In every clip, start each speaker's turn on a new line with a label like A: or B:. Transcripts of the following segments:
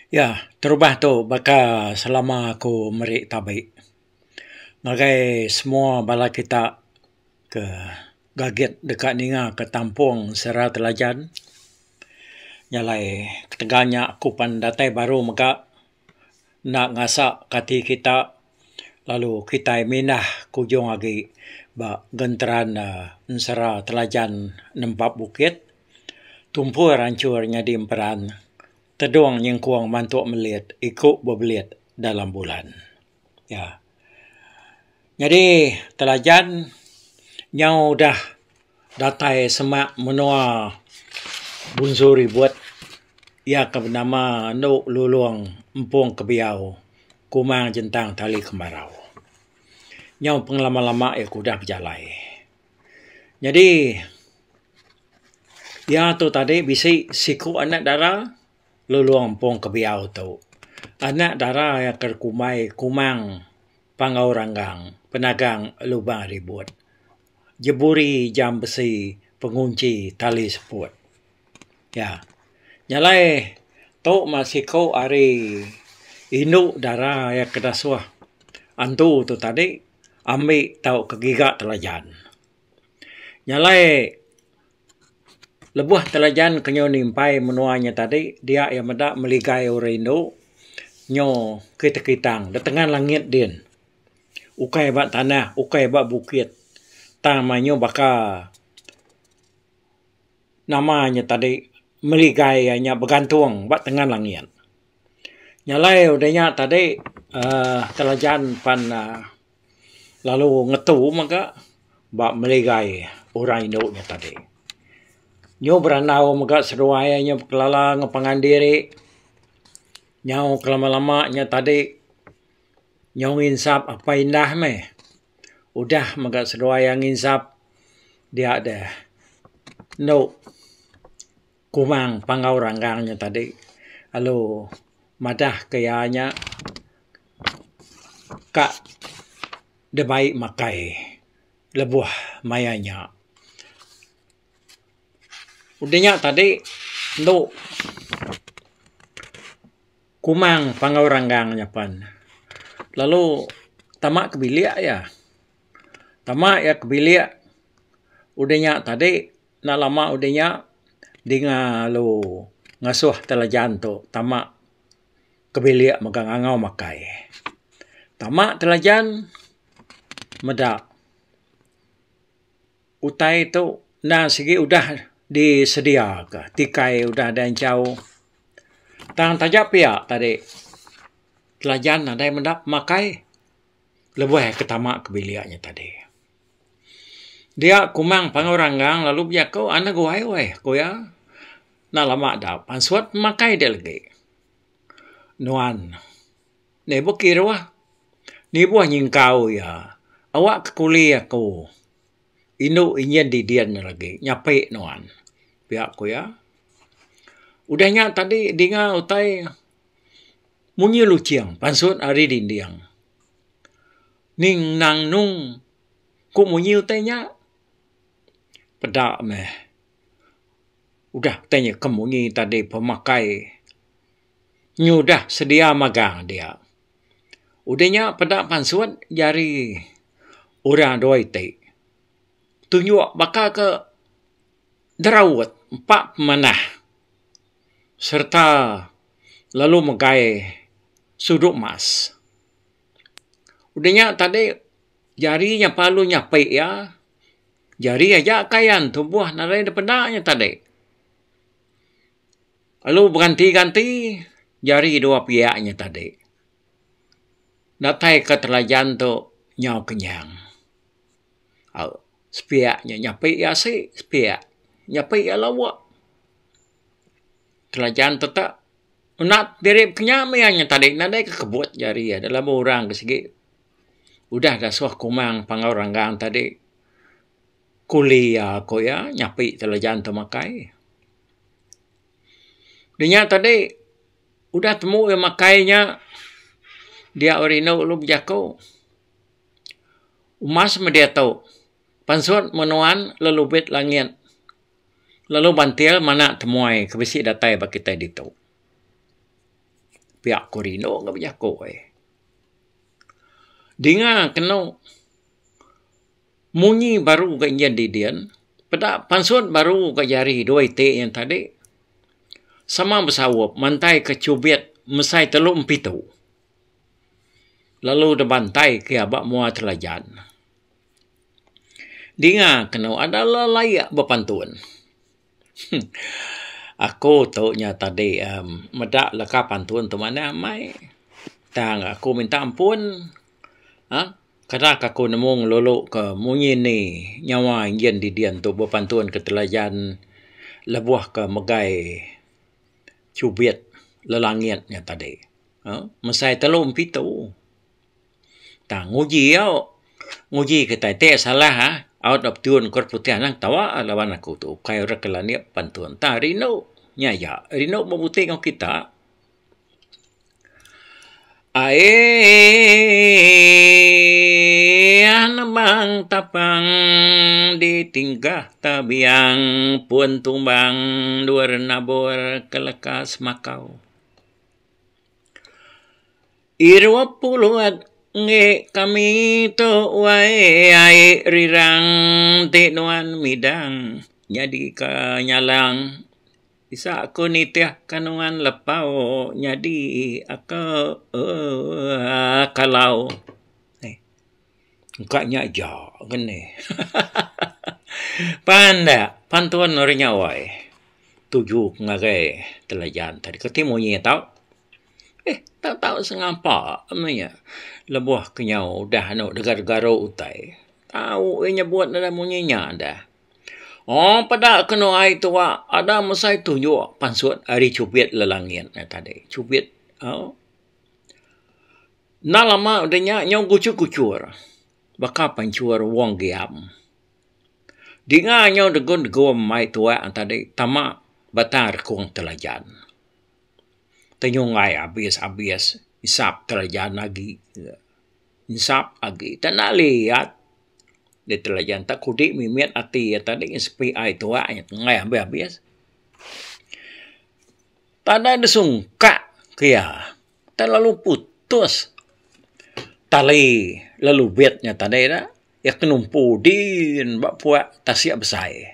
A: Ya, terubah tu baka selama aku meri tabi ngagai semua bala kita ke gagit deka ninga ke tampung sera Telajan. Nya alai ketegal nya aku pan datai baru mega enda ngasa ke ati kita lalu kitai mindah ke ujung agi ba genteran ensera Telajan nempap bukit tumpur anchur nyadi emperan tedung nyengkung mantuk melit iku bebelit dalam bulan. Ya. Nyadi Telajan nyau udah datai semak menua Bunsu Ribut iya ke benama Endu Lulong Empong Kebiau Kumang Jentang Tali Kemarau. Nyau pengelama lama iya ke udah bejalai. Nyadi iya tu tadi bisi siku anak dara Lulong Empong Kebiau tu. Anak dara iya ke kumbai Kumang Panggau Ranggang Penagang Lubang Ribut. Jeburi jam besi pengunchi tali seput. Ya. Nya alai tu mah siku ari indu dara iya ke dasuh antu tu tadi ambi tauka giga Telajan. Nya alai lebuh Telajan ke nyau nimpai menua nya tadi dia iya meda meligai orang indu nyu kitang kitang da tengan langit din. Ukai ba tanah ukai ba bukit tang mayuh baka nama nya tadi meligai iya nya begantung ba tengan langit. Nya alai udah nya tadi uhh Telajan pan uhh lalu ngetu mega ba meligai orang indu nya tadi. Nyu berandau mega seduai iya nyu bekelala ngan pangan diri nyau ke lama lama nya tadi nyau nginsap apai indah meh. Udah mega seduai iya nginsap dia deh endo Kumang Panggau Ranggang nya tadi lalu madah ke iya nya ka dibai makai lebuh maya nya. Udah nya tadi endo Kumang Panggau Ranggang nya pan lalu tama ke bilik iya. Tama iya ke bilik udah nya tadi enda lama udah nya dinga lalu ngasuh Telajan tu tama ke bilik mega ngangau makai. Tama Telajan meda utai tu endang sigi udah disediaka tikai udah dianchau tang taja pia tadi Telajan nadai meda pemakai lebuh iya ke tama ke bilik nya tadi. Dia Kumang Panggau Ranggang lalu bejaku anak guai weh ku iya enda lama da pansut pemakai dek legi nuan. Nibuh kiruh nibuh nyingkau iya awak ke kuli aku. Indu injin didin ne lagi nyapi nuan pia ku iya. Udah nya tadi dinga utai munyi luching pansut ari dinding. Ning nang nung ku munyi utai nya peda meh udah utai nya ke munyi tadi pemakai nyudah sedia magang dia. Udah nya peda pansut jari orang dua iti tunjuk baka ke deraut empa pemanah sereta lalu megai sudok mas. Udah nya tadi jari nya perlu nyapi iya jari aja kayan tubuh nadai da peda nya tadi. Lalu beganti-ganti jari dua piak nya tadi. Datai ke Telajan tu nyau kenyang. Au sepiak nya nyapi iya asi sepiak nyapi iya lawa. Telajan tetap enda diri kenyang meh iya nya tadi nadai ke kebut jari iya laban orang ke sigi udah dasuh Kumang Panggau Ranggang tadi kuli iya ku iya nyapi Telajan tu makai. Dinya tadi udah temu iya makai nya dia rindu lalu bejaku umas meh diatu pansut menuan lelubit langit lalu bantil mana temuai ke bisi datai ba kitai ditu. Pia ku rindu ga bejaku ai. Dinga kenu munyi baru ga enjin didin peda pansut baru ga jari dua iti nya tadi sama besaup mantai ke chubit mesai telu empitu lalu da bantai ke iya ba mua telajan. Dinga kenu ada lelaik bepantun. Aku tu nya tadi uhh meda leka pantun tu manah amai. Tang aku minta ampun uhh kada ka aku nemu ngelulu ka munyi ni nyawa enjin didin tu bepantun ka telajan lebuh ka megai chubit lelangit nya tadi uhh mesai telu empitu. Tang nguji au nguji kitai ti salah ah out of tune ku putih anang tawa laban aku tu ukai orang ke landik pantun. Tang rindu nya aja rindu bebuti enggau kita. Aee nebang tapang ditinggah tabiang pun tumbang endur nabur keleka semakau. Irup pulut enggi kami tu wai ai rirang ti nuan midang nyadi ka nyalang isa ku nitih ka nuan lepau nyadi aku uhh kalau. Engka nya aja ngenih hahaha pandak pantun ari nya wai tuju ngagai telajan tadi keti munyi tau eh tau tau sengapa meh nya lebuh ke nyau udah anu degar garu utai tau iya nyebut ne munyi nya dah. Ooh peda ke nuai tuak ada mesai tunjuk pansut ari chubit lelangit ne tadi chubit au. Enda lama udah nya nyau guchur-guchur baka panchur wong giam. Dinga nyau degum-degum ai tuak tadi tama batang rekung Telajan. Tenyunggai abis-abis isap Telajan agi insap agi tak enda liat deh Telajan tak kudi mimit ati iya tadi sepi ai tuak iya enggai abis-abis. Tadai disungkak ke iya. Telalu putus tali lalu bit nya tadi ira iya ke numpu din ba puak tasik besai.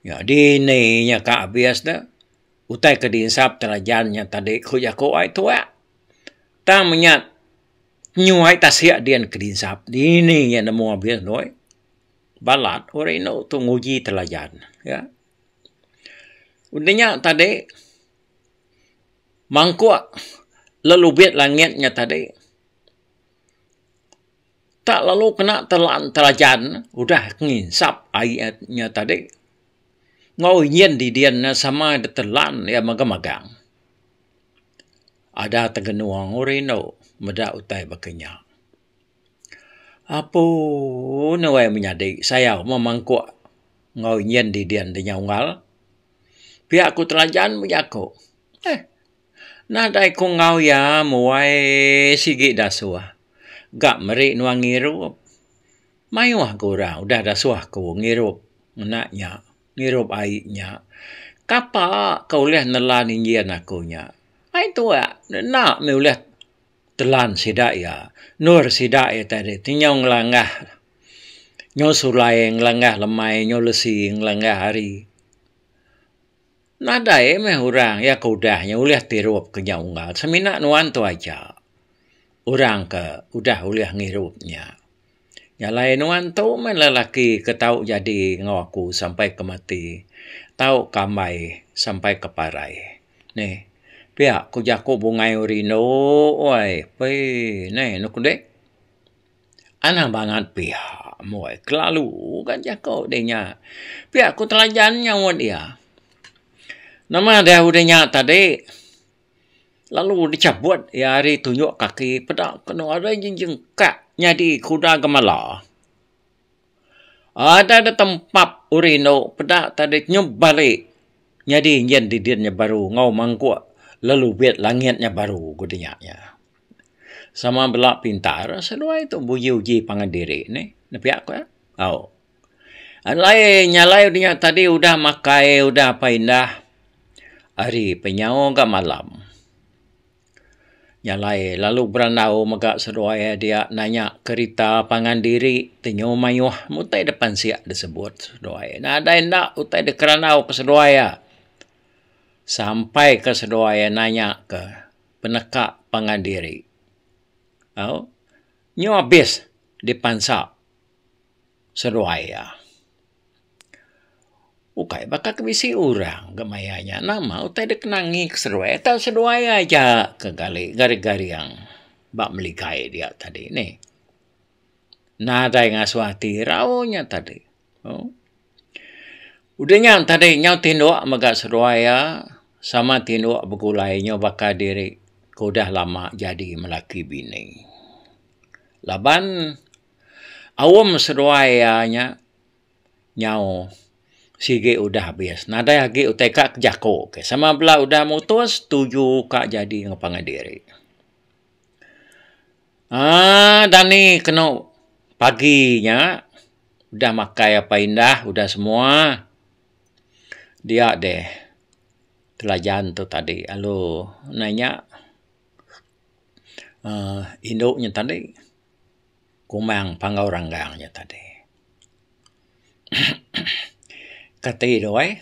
A: Nya dini nya ka abis ne utai ke dinsap telajan nya tadi ku jaku ai tuak. Tang menyat nyu ai tasik din ke dinsap dini nya nemu abis doi. Balat orang inu tu nguji telajan ya. Udah nya tadi. Mangkuk lelubit langit nya tadi tak lalu kena telan telajan udah nginsap ai nya tadi enggau nyin didin ne sama ditelan iya magang magang. Ada tegenung rindu meda utai baka nya. Apu ne wai menyadi sayau meh mangkuk enggau nyin didin da nya unggal. Pia ku Telajan bejaku eh nadai ku enggau iya muai sigi dasuh ga meri nuan ngirup. Mayuh ga orang udah dasuh ku ngirup ngena nya ngirup ai nya. Kapa ka ulih nelan injin aku nya. Ai tuak enda meh ulih. Telan sida iya. Endur sida iya tadi ti nyau ngelanggah nyau sulai ngelanggah lemai nyau lesi ngelanggah hari. Nadai meh orang iya ke udah nya ulih tirup ke nya unggal semina nuan tu aja orang ke udah ulih ngirup nya. Nya alai nuan tu meh lelaki ke tau jadi enggau aku sampai ke mati tau ke ambai sampai ke parai. Neh. Pia ku jaku bungai rindu wai pei neh anu ku deh. Anang bangat pia mui kelalu ga jaku deh nya. Pia ku telajan nyaut iya. Nama deh udah nya tadi lalu dichabut iya ari tunjuk kaki peda kenu ari jejengkak nyadi kuda gemala. Ada da tempap uri endo peda tadi nyup balik nyadi nyin didin nya baru enggau mangkuk lalu bit langit nya baru ku dinya nya. Sama bela pintar seduai tu uji uji pangan diri nih ne pia ku iya. Au. Alai nyalai dinya tadi udah makai udah apai indah hari pinyau ga malam. Nya alai lalu berandau mega seduai iya dia nanya kerita pangan diri ti nyu mayuh utai da pansik disebut seduai. Nadai enda utai dikerandau ke seduai iya sampai ke seduai iya nanya ke peneka pangan diri. Au nyu abis dipansa seduai iya. Ukai baka ke bisi orang ga maya nya nama utai da kenangi ke seduai tau seduai aja ke gali garing garing ba meligai dia tadi nih. Nadai ngasuh ati irau nya tadi. Udah nya tadi nyau tinduk mega seduai iya sama tinduk begulai nyau baka diri ke udah lama jadi melaki bini. Laban aum seduai iya nya nyau sigi udah abis nadai agi utai ka jaku ke sama bela udah mutus tuju ka jadi enggau pangan diri. Aaa dani kenu pagi nya udah makai apai indah udah semua dia deh telajan tu tadi lalu nanya aaa indu nya tadi. Kumang Panggau Ranggang nya tadi. Kati tu ai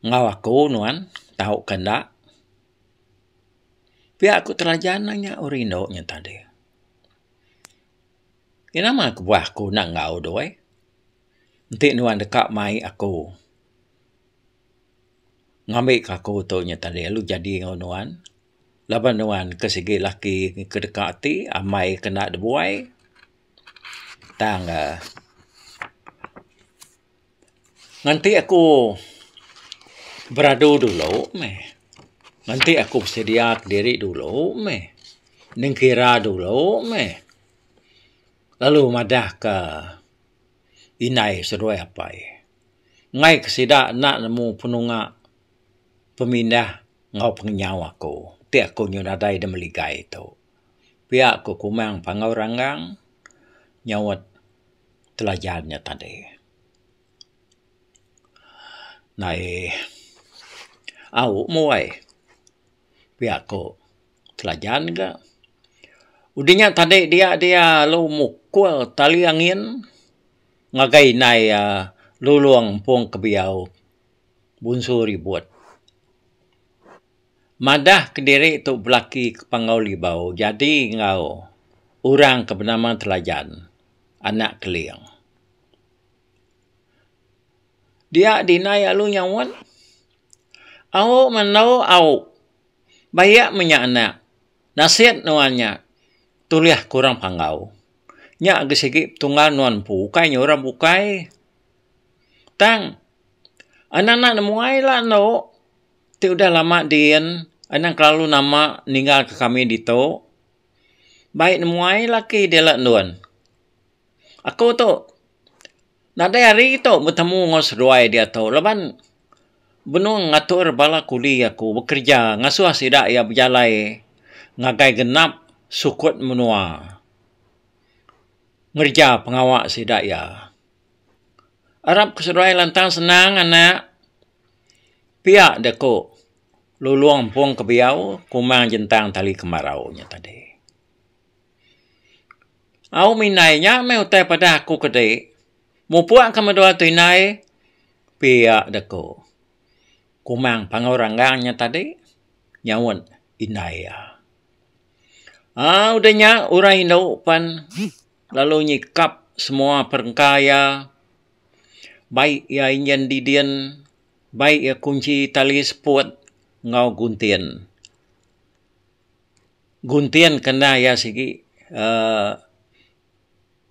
A: enggau aku nuan tau ke enda. Pia ku telajan nya orang indu nya tadi. Ina mah kebuah aku enda enggau tu ai. Enti nuan deka mai aku ngambi ka aku tu nya tadi lalu jadi enggau nuan. Laban nuan ke sigi laki ke deka ati amai ke enda dibuai tang uhh nganti aku beradu dulu meh nganti aku besedia kediri dulu meh nengkira dulu meh lalu madah ka indai seduai apai. Enggai ke sida enda nemu penunga pemindah. Enggau pengenyau aku ti aku nyu nadai da meligai tu. Pia ku Kumang Panggau Ranggang nyaut telajan nya tadi. Nai au muai pia ku telajan ga. Udah nya tadi dia dia lalu mukul tali angin ngagai indai iya Lulong Empung Kebiau. Bunsu Ribut. Madah kediri tu belaki ke Panggau Libau jadi enggau orang ke benama Telajan anak Keling. Dia dinai alu nyaut, Au mendo au. Bayak meh nya anak. Nasit nuan nya tulih ke orang Panggau. Nya agi sigi petunggal nuan empu ukai nya orang bukai. Tang anak anak nemuai la endo ti udah lama din anang kelalu nama ninggal ke kami ditu bai nemuai laki dila endun. Aku tu nadai hari tu betemu enggau seduai diatu laban benung ngatur bala kuli aku bekereja ngasuh sida iya bejalai ngagai genap sukut menua ngereja pengawa sida iya. Arap ke seduai lantang senang anak. Pia deh ku Lulong Empung Kebiau Kumang Jentang Tali Kemarau nya tadi. Au mindai nya meh utai padah aku kedi. Mupuk ka medua tu indai pia deh ku Kumang Panggau Ranggang nya tadi nyaut indai iya. Aaa udah nya orang indu pan lalu nyikap semua perengka iya bai iya injin didin bai iya kunchi tali seput enggau guntin. Guntin kena iya sigi uhh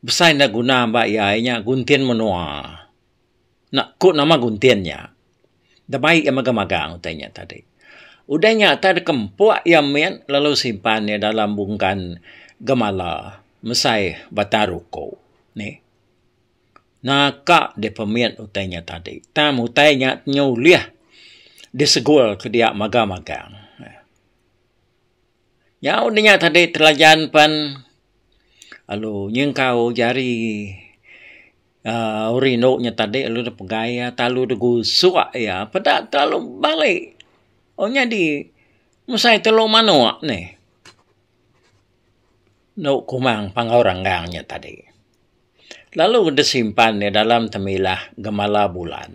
A: besai enda guna ba iya inya guntin menua. Nak ku nama guntin nya. Da bai iya magang magang utai nya tadi. Udah nya tai da kempuk iya mit lalu simpan iya dalam bungkan gemala mesai batang ruku nih. Naka deh pemit utai nya tadi. Tang utai nya nyu ulih disegul ke dia magang magang. Nyau deh nya tadi telajan pen lalu nyengkau jari uhh orang indu nya tadi lalu dep pegai iya lalu dep gusuk iya peda terlalu balik. Oh nyadi. Mesai telu manuk nih. Enu Kumang Panggau Ranggang nya tadi. Lalu disimpan iya dalam temilah gemala bulan.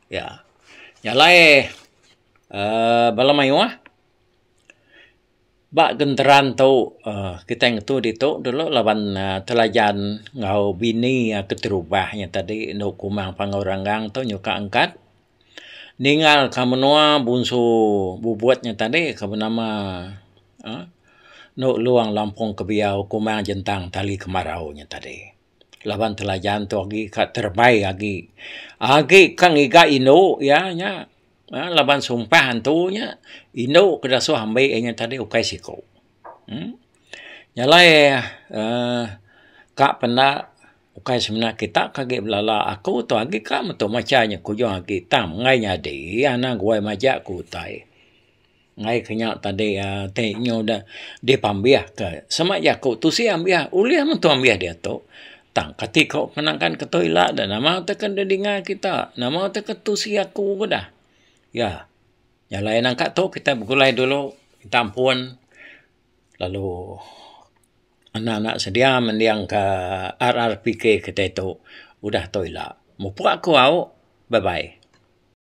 A: Ya. Nya alai uhh bala mayuh ba genteran tu uhh kitai ngetu ditu dulu laban telajan enggau bini iya keterubah nya tadi enu Kumang Panggau Ranggang tu nyuka angkat. Ningal ka menua bunsu bubut nya tadi ke benama uhh enu Luang Lampung Kebiau Kumang Jentang Tali Kemarau nya tadi. Laban Telajan tu agi ka terebai agi. Agi ka ngiga indu iya nya uhh laban sumpah antu nya indu ke dasuh ambi iya nya tadi ukai siku. uhh Nya alai uhh ka penda Ukai semina kita ke agi belala aku tu agi ka metu macha nya kujung agi tang enggai nyadi anang guai majak ku utai. Enggai ke nya tadi uhh ti nyu da dipambih ke sema jaku tusi ambih ulih metu ambih diatu tang kati ko ke nangkan ketu ila da nama te ke dinga kita nama te ke tusi aku ke dah. Ya nya alai nangka tu kita begulai dulu minta ampun lalu. Anak-anak sedia mending ka RRPK kitai tu udah tu ila. Mupuk aku au. Bye bye.